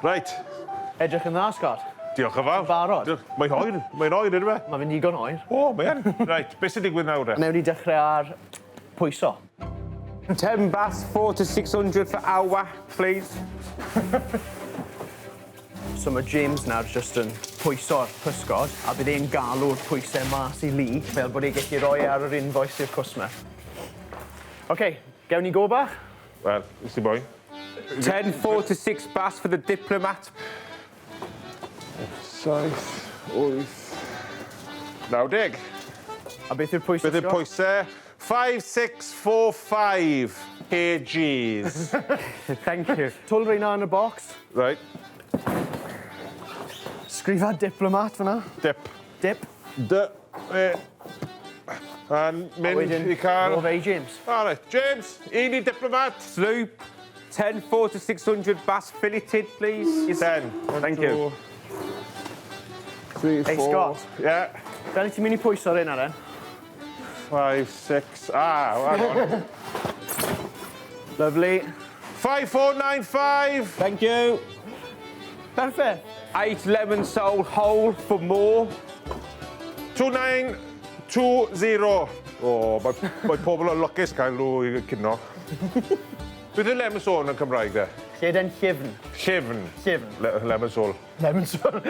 Reit. Edrych yn dda, Scott. Diolch yn fawr. Ti'n barod? Diolch. Mae'n oer, mae'n oer yndyfe? Mae fe'n digon oer. O, mae yn. Reit, beth sy'n digwydd nawr de? Newn ni dechrau ar pwyso. 10 bass, 4 to 600 for hour, please. So mae James nawr jyst yn pwyso'r pysgod a bydd e'n galw'r pwysau mas i Lee fel bod e'n gallu rhoi e ar yr invoice i'r cwsmer. OK, gewn ni go bach? Wel, nes ti boen. 10, 4 to 6 bass for the diplomat. 7, 8, 90. A beth yw'r pwysau? Beth yw'r pwysau? 5, 6, 4, 5 kgs. Thank you. Twl reina yn y box. Right. Sgrifa diplomat fyna. Dip. Dip. D. E. A'n mynd i cael... Rho fe i James. All right, James, un i diplomat. Sloop, 10, 4 to 600 bass filleted, please. 10. Thank you. 3, Hey, 4. Scott. Yeah. Fel i ti'n mynd i pwyso reina then? 5, 6. Ah, hang on. Lovely. 5, 4, 9, 5. Thank you. Perfect. 8 lemon sole whole for more. 2, 9, 2, 0. O, mae, mae pobl yn lwcus cael nhw i cino. Beth yw lemon sole yn Cymraeg de? Lleden llyfn. Llyfn. Llyfn. Le lemon sole. Lemon sole.